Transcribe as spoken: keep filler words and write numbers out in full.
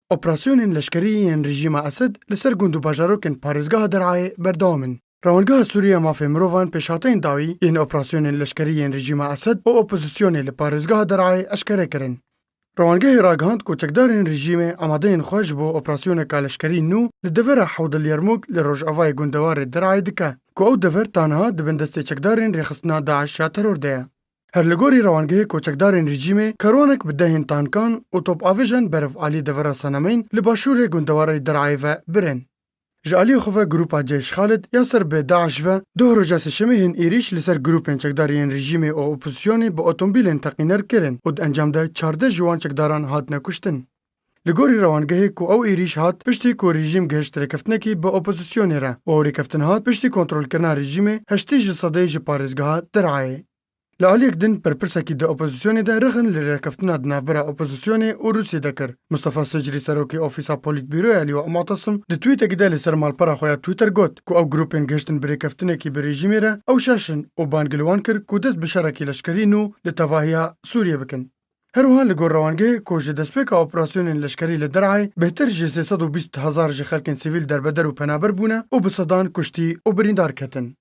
Operasyonên leşkerî yên rejîma Esed li ser gund û bajarokên parêzgeha Derayê berdewam in. Rewangeha Sûriye ya Mafê Mirovan pêşhateyên dawî yên operasyonên leşkerî yên rejîma Esed û opozisyonê li parêzgeha Derayê eşkere kirin. Rewangehê ragihand ku çekdarên rejîmê amadeyên xwe ji bo operasyoneka leşkerî nû li devera Hewdil Yermûk li rojavayê gundewarê Derayê dike, ku ew dever ta niha di bin destê çekdarên rêxistina DAIŞ ya teror de ye. Her li gorî rewangehê ku çekdarên rejîmê karwanek bi dehên tankan û topavêjan berev alî devera Senemeyn li başûrê gundewarê Derayê ve birin. Ji aliyê xwe ve grûpa Ceyş Xalid ya ser bi DAIŞ ve doh roja sêşemê hin êrîş li ser grûpên çekdar yên rejîmê û opozisyonê bi otomobîlên teqîner kirin û di encam de çardeh ji wan çekdaran hatine kuştin. Li gorî rewangehê ku ew êrîş hat piştî ku rejîm gihişt rêkeftinekî bi opozisyonê re û ew rêkeftin hat piştî kontrolkirina rejîmê heştê ji sedê ji parêzgeha Derayê. Li aliyek din, berpirsekî di opozisyonê de rixin li rêkeftina di navbera opozisyonê û Rûsiyê de kir. Mustafa Secrî, serokê Ofîsa Polîtbîroya Lîwa Mu'tesim, di twîtekî de li ser malpera xwe ya Twitter got ku ew grûpên gihiştin bi rêkeftinekî bi rejîmê re ew şaş in û bang li wan kir ku dest bi şerekî leşkerî nû li tevahiya Sûriyê bikin. Her wiha li gor rewangehê ku ji destpêka operasyonên leşkerî li Derayê bêhtir ji sê sed û bîst hezar ji xelkên sivîl derbeder û penaber bûne û bi sedan kuştî û birîndar ketin.